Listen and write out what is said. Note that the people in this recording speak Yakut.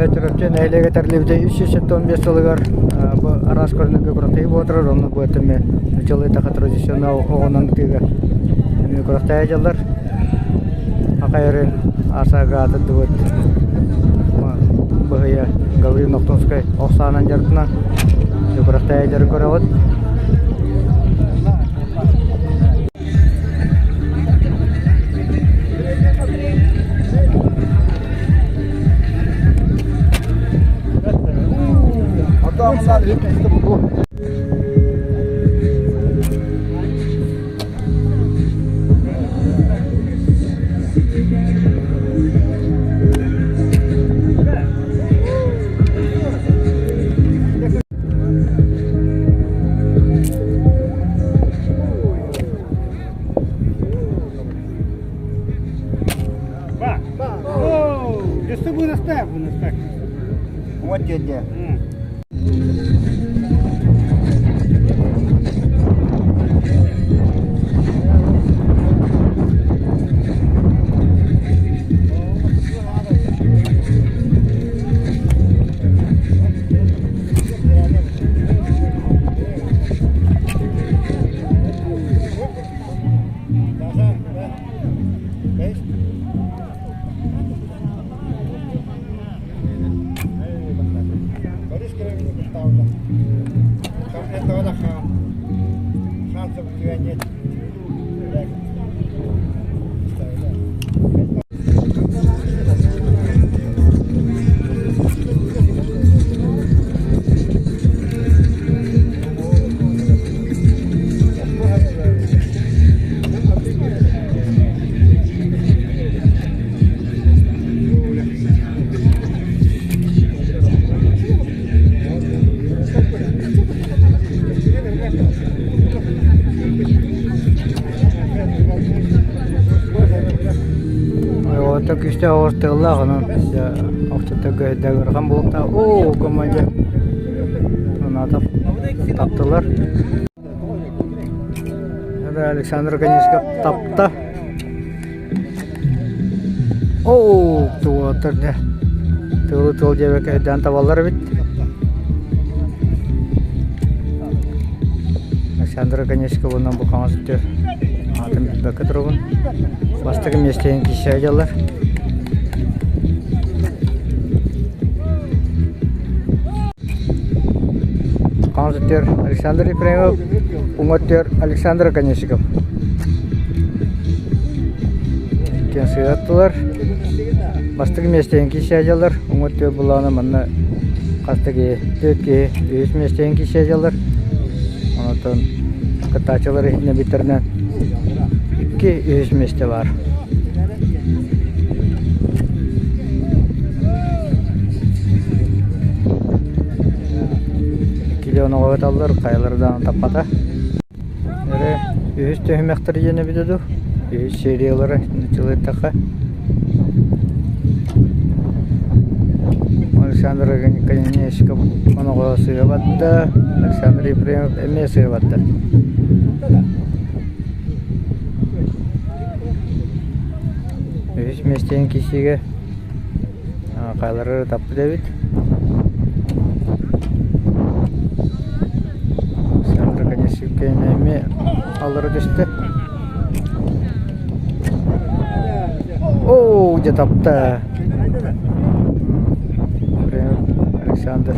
Чурапчы нэһилиэгэ тэриллибитэ 375 сылыгар бу араас көрүҥҥэ күрэхтэһии буола турар. Онно бу эмиэ дьылы традиционнай оҕунан ытыыга эмиэ күрэхтэһэ дьыллар. Хахайырын Арсага аатырдыбыт быһыйа Гаврил Нохтунскай ох саанан дьарыктанан күрэхтэһэ дьарык көрөҕүт. Вот дядя. Оҕото күүстээх оҕус тыаллаах онон охчутарга өйдөөх ыарахан буолуохтаах. Оо, командир Донатов таптылар. Александр Конецков тапта. Оо, туотар дьэ. Тылы тыл диэбэккэ өйдөөн табаллар эбит. Александр Конецков уонна бу хаҥас өттүгэр аатын билбэккэ турабын. Бастакы миэстэтин киирсэ дьаллар. Хаҥас өттүгэр Александр Ефремов, уҥа өттүгэр Александр Оконешников. Диэн сыһыаттылар. Бастакы миэстэтин киирсэ дьаллар. Уҥа өттүгэр буллаҕына манна хас да киһи, түөрт киһи үһүс миэстэтин киирсэ дьаллар. Онтон кыттааччылар иһитиннэрбиттэринэн икки үһүс миэстэ баар. Килион оҕо ыталлар, хайалара даҕаны таппата. Эрэ үһүс түһүмэхтэр диэн эбитэ дуу, үһүс сериялара нуччалыытахха. Александр Конечников оноҕо сыыһа барда, Александр Ефремов эмиэ сыыһа барда. Үһүс миэстэни киирсиигэ хайалара таппыт эбит. Александр Конечников эмиэ аллара түстэ. Оо, дьэ тапта. Александр.